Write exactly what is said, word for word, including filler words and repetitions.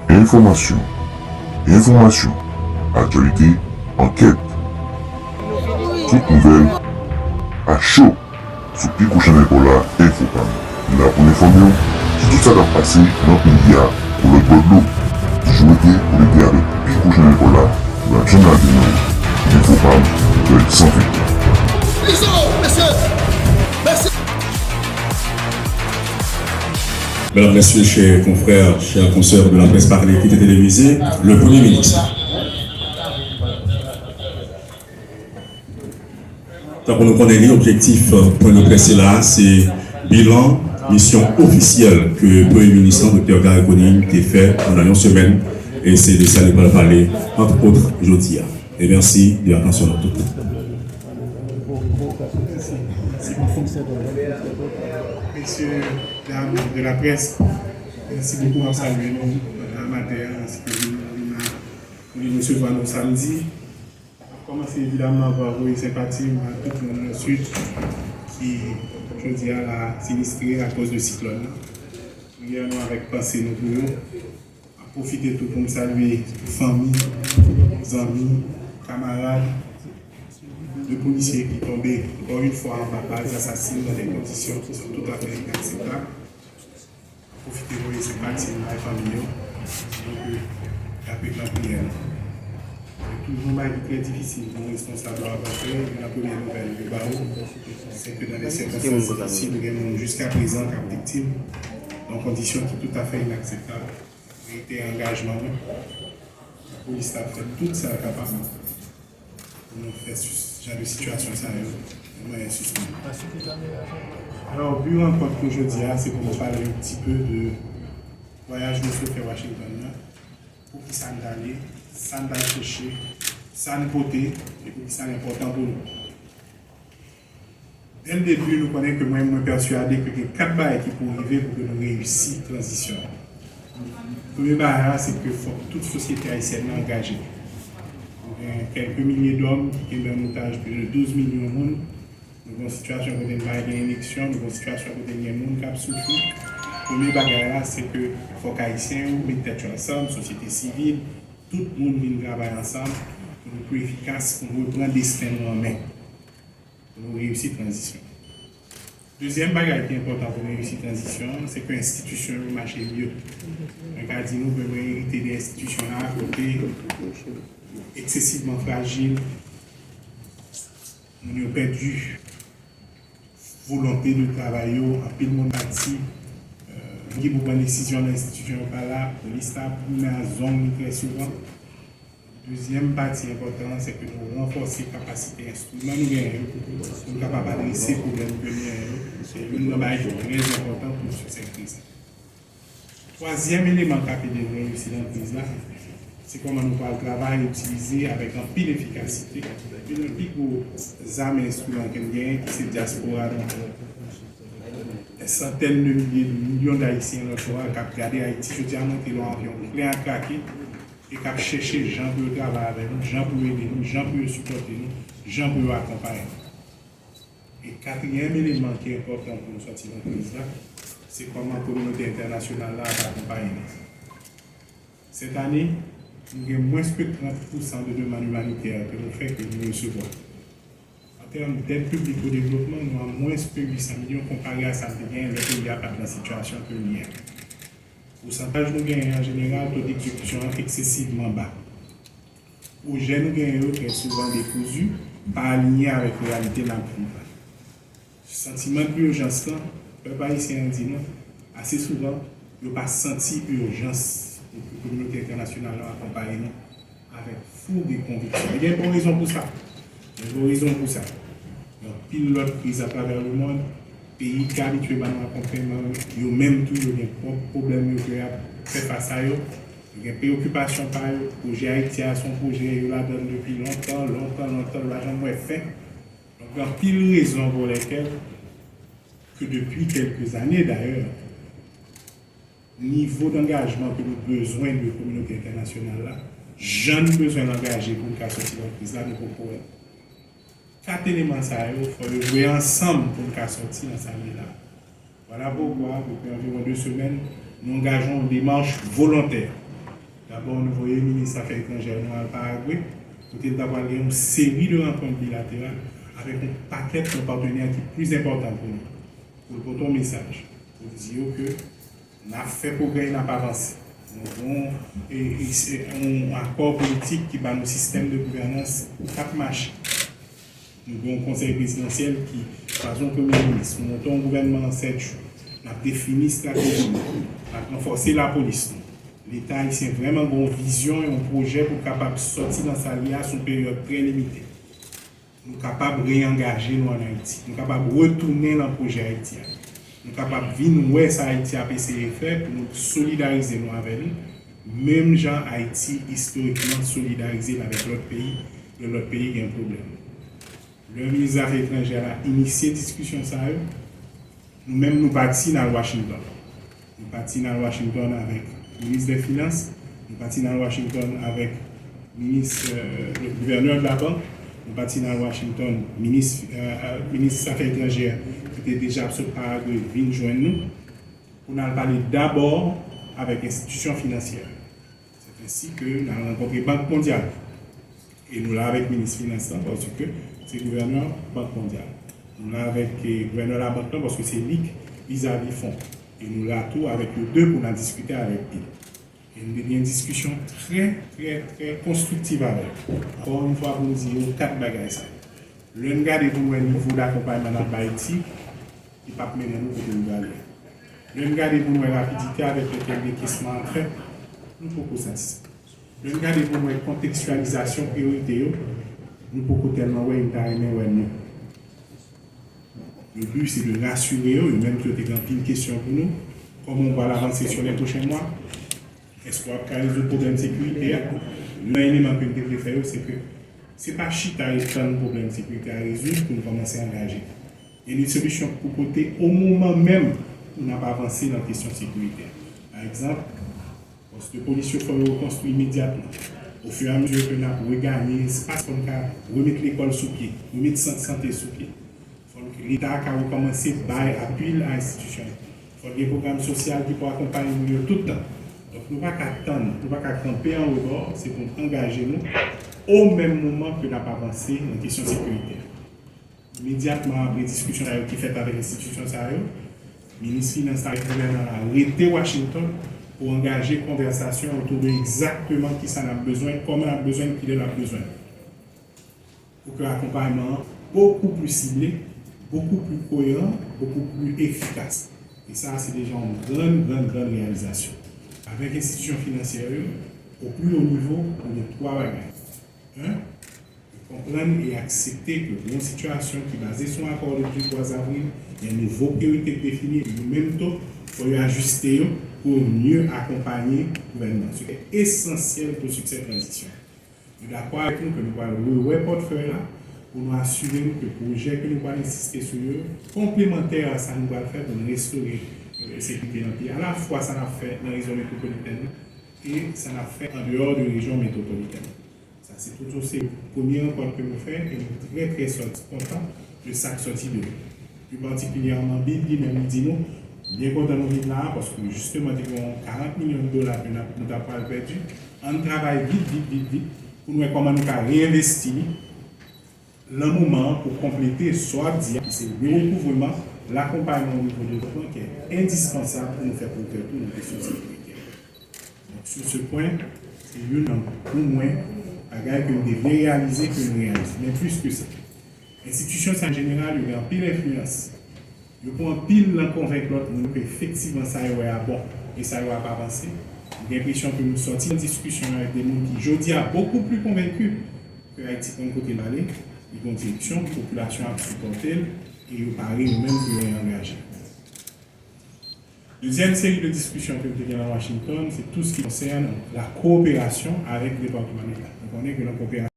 Enfòmasyon, enfòmasyon, aktyalite, ankèt. Tout nouvèl a cho sou Pi Gwo Chanèl Pòla, Enfopam. Nou la pou n enfòme w sou tout sa k ap pase nan peyi a, pou lòt bò dlo. Toujou rete konekte avèk Pi Gwo Chanèl Pòla, nou p ap janm lage nan ou. Enfopam, nouvèl san fake. Mesdames, Messieurs, chers confrères, chères consoeurs de la presse parlée écrite et télévisée, le Premier ministre. Tankou nou konnen li, objektif, euh, pwen de près sila, se bilan misyon ofisyèl ke Premye Minis lan, Doktè Garry Conille, te fè pandan yon semèn, e se de sa li pral pale, ant ot, jodi a. E mèsi de atansyon nou tout. Mesye, dam de la près, mèsi bokou, m ap salye nou, amatè, ansi ke nou, nou, nou resevwa nou samdi. M ap kòmanse evidamman pa voye senpati m a tout moun nan Sid ki jodi a la sinistre akoz de siklòn nan. Priyè nou avèk panse nou pou yo. M ap pwofite tou pou m salye fanmi, zanmi, kamarad de polisye ki tonbe ankò yon fwa anba bal asasen nan de kondisyon ki sont tout à fait inakseptab. Pwofite voye senpati m bay fanmi yo, di yo ke y ap ret nan priyè nou. Se toujou yon bagay ki trè difisil pou yon responsab yo ap fè, youn nan premye nouvèl yo ba ou, se ke nan de sirkonstans difisil, gen moun jiskaprezan k ap viktim nan kondisyon ki toutafè inakseptab. Reyitè angajman mwen, lapolis la ap fè tout sa l kapab pou nou fè sis-, jan de sitiyasyon sa yo, yon mwayen sispann. Alò, bi rankont nou jodi a, se pou nou pale yon ti pe de vwayaj nou sot fè Washington nan, poukisa n t ale, sa n t al chèche, sa n pote, e poukisa l enpòtan pou nou. Dès le début, nou konnen ke mwen, mwen pèswade ke gen kat bagay ki pou rive pou ke nou reyisi tranzisyon an. Premye bagay la, se ke fòk tout sosyete ayisyèn nan angaje. Nou gen kèlke milye dòm ki kenbe an otaj plis de douz milyon moun. Nou gen yon sitiyasyon kote n pa gen eleksyon, nou gen yon sitiyasyon kote n gen moun k ap soufri. Premye bagay la, se ke fòk Ayisyen yo met tèt yo ansanm, sosyete sivil, tout moun vin travay ansanm pou nou pi efikas, pou nou reprann desten nou an men. Pou nou reyisi tranzisyon. Dezyèm bagay ki enpòtan pou nou reyisi tranzisyon an, se ke enstitisyon yo mache mye. Mwen ka di nou ke mwen erite de enstitisyon la kote eksesivman frajil, moun yo pèdi volonte de travay yo, anpil moun pati, euh, moun ki pou pran desizyon nan enstitisyon yo pa la, polis la goumen a zong li trè souvan. Dezyèm pati enpòtan an, se ke nou ranfòse kapasite enstriman nou genyen yo pou nou kapab adrese pwoblèm ke nou genyen yo. Se youn nan bagay ki trè enpòtan pou siksè kriz la. Twazyèm eleman k ap ede nou reyisi nan kriz la, se kòman nou pral travay, itilize avèk anpil efikasite, youn nan pi gwo zam e enstriman ke n genyen, ki se dyaspora nou an. Dè santèn de milye, de milyon d Ayisyen lòtbò a k ap gade Ayiti jodi a, monte nan yon avyon plen a krake, e k ap chèche jan pou yo travay avè nou, jan pou yo ede nou, jan pou yo sipòte nou, jan pou yo akonpaye nou. E katriyèm eleman ki enpòtan pou nou sòti nan kriz la, se kòman kominote entènasyonal la ap akonpaye nou. Sèt ane, nou gen mwens ke trant pousan de demann imanitè ke nou fè ke nou resevwa. An tèm dèd piblik o devlopman, nou an mwens ke uit san milyon konpare a sa n te genyen lè peyi a pa t nan sitiyasyon ke l ye a. Pousantaj nou genyen an jeneral, to degzekisyon an eksesivman ba. Pwojè nou genyen yo trè souvan dekouzu, pa aliyen avèk reyalite n ap viv la. Santiman de ijans lan, pèp ayisyen an di nou, ase souvan, yo pa santi ijans pou ke kominote entènasyonal lan akonpaye nou avèk foug e konviksyon. E gen bon rezon pou sa. Gen bon rezon pou sa. Gen anpil lòt kriz atravè lemonn, peyi ki abitye ba nou akonpayman, yo menm tou, yo gen pwòp pwoblèm yo ke y ap fè fas a yo. Yo gen preyokipasyon pa yo. Pwojè Ayiti a se yon pwojè yo ladan l depi lontan, lontan, lontan, yo pa janm wè fen. Donk, gen anpil rezon pour lesquelles que depuis quelques années d'ailleurs, nivo dangajman ke nou bezwen de kominote entènasyonal la, jan nou bezwen l angaje pou n ka sòti nan kriz la, nou poko wè l. Kat eleman sa yo, fò yo jwe ansanm pou n ka sòti nan sa n ye la. Vwala poukwa, depi anviwon de semèn, nou angaje yon demach volontè. Dabò, nou voye minis afè etranjè nou al Paragwe, kote l ta pral gen yon seri de rankont bilateral avèk yon pakèt de patnè ki plis enpòtan pou nou, pou l pote yon mesaj, pou l di yo ke n ap fè pwogrè, n ap avanse. Nou gen yon, e, e, se yon akò politik ki ba nou sistèm de gouvènans k ap mache. Nou gen yon konsèy prezidansyèl ki chwazi yon premye minis. Nou monte yon gouvènman an sèt jou. N ap defini estrateji nou. N ap ranfòse lapolis nou. Leta ayisyen vrèman gen yon vizyon e yon pwojè pou kapab sòti nan sa l ye a sou yon peryòd trè limite. Nou kapab reyangaje nou ann Ayiti. Nou kapab retounen nan pwojè Ayiti a. Nou kapab vin wè sa Ayiti ap eseye fè pou nou solidarize nou avè li, menm jan Ayiti istorikman solidarize l avèk lòt peyi, lè lòt peyi gen pwoblèm. Lè minis zafè etranjè la inisye diskisyon sa yo, nou menm nou pati n al Washington. Nou pati n al Washington avèk minis dè finans, nou pati n al Washington avèk minis, euh, gouvènè de la bank, nou pati n al Washington, minis, euh, euh, minis afè etranjè ki te deja ap sot Paragwe vin jwenn nou, pou n al pale dabò avèk enstitisyon finansyè. Se ensi ke n al rankontre Bank Mondyal. E nou la avèk minis finans lan, paske se gouvènè Bank Mondyal. Nou la avèk, eh, gouvènè labank lan, paske se li k vizavi fon. E nou la tou avèk yo de pou n al diskite avèk li. E nou te gen yon diskisyon trè, trè, trè konstriktiv avè l. Ankò yon fwa, pou nou di yo kat bagay sa yo. Lè n gade pou n wè nivo dakonpayman n ap bay Ayiti, li p ap mennen nou kote n prale a. Lè n gade pou n wè rapidite avèk lekèl dekesman an fèt, nou poko satisfè. Lè n gade pou n wè kontekstyalizasyon priyorite yo, nou poko tèlman wè, e nou ta renmen wè miye. Le but, se de rasire yo, yo menm ki yo te gen anpil kesyon pou nou. Kòman w pral avanse sur les prochains mois? Èske w ap ka rezoud pwoblèm sekirite a? Youn nan eleman ke m te vle fè yo, se ke se pa chita e tann pwoblèm sekirite a rezoud pou n kòmanse angaje. Gen de solisyon k pou pote o moman menm pou n ap avanse nan kesyon sekirite a. Pa egzanp, pòs de polis yo fò yo rekonstwi imedyatman. Ofirameziye ke n ap reganye espas, fò n ka remet lekòl sou pye, remet sant sante sou pye. Fò n, Leta ka rekòmanse bay apui l a enstitisyon yo. Fò n gen pwogram sosyal ki pou akonpaye moun yo tout tan. Donk, nou pa ka tann, nou pa ka kanpe an rebò, se pou n angaje nou o menm moman ke n ap avanse nan kesyon sekirite a. Imedyatman apre diskisyon sa yo ki fèt avèk enstitisyon sa yo, minis finans la avèk gouvènè la rete Washington pou angaje konvèsasyon otou de egzakteman kisa n ap bezwen, kòman n ap bezwen l, kilè n ap bezwen l. Pou ke akonpayman an bokou pli sible, bokou pli koyeran, bokou pli efikas. E sa a se deja yon grann, grann, grann reyalizasyon. Avèk enstitisyon finansyè yo, o pli wo nivo, nou gen twa bagay. En, konprann e aksepte ke pou yon sitiyasyon ki baze sou yon akò depi le twa avril, gen nouvo priyorite k defini, e yo menm tou, fò yo ajiste yo pou yo mye akonpaye gouvènman an. Se esansyèl pou siksè tranzisyon. Nou dakò avèk nou ke nou pral rewè pòtfèy la pou nou asire nou ke pwojè ke nou pral ensiste sou yo konplemantè a sa nou pral fè pou nou restore, euh, sekirite nan peyi a, alafwa sa n ap fè nan rejyon metwopolitèn nan e sa n ap fè andeyò de rejyon metwopolitèn. Sa se tout yon seri premye rankont ke nou fè e nou trè, trè sòti kontan de sa k sòti de yo. Pli patikilyèman, BID li menm li di nou, byen kontan nou vin la a, paske jisteman te gen yon karant milyon dola ke n ap, nou ta pral pèdi. Ann travay vit, vit, vit, vit, pou n wè kòman nou ka reyenvesti li nan moman an pou konplete sa w ap di a, ki se rewouvriman, lakonpayman o nivo devlopman, ki endispansab pou nou fè pwogrè tou nan kesyon sekirite. Donk, sur ce point, se youn nan, pou mwen, bagay ke m te vle reyalize, ke m reyalize. Men plis ke sa, enstitisyon sa an jeneral, yo gen anpil enfliyans. Yo pou anpil nan konvenk lòt moun ke efektivman sa yo wè a bon e sa yo ap avanse. M gen enpresyon ke nou sòti nan diskisyon yo avèk de moun ki jodi a bokou pli konvenki ke Ayiti konn kote l ale, li gen yon direksyon, popilasyon ap sipòte l e yo pare yo menm pou yo angaje. Dezyèm seri de diskisyon ke m te gen nan Washington, se tou sa ki konsène la kowoperasyon avèk Depatman Deta. Nou konnen ke nan kowoperasyon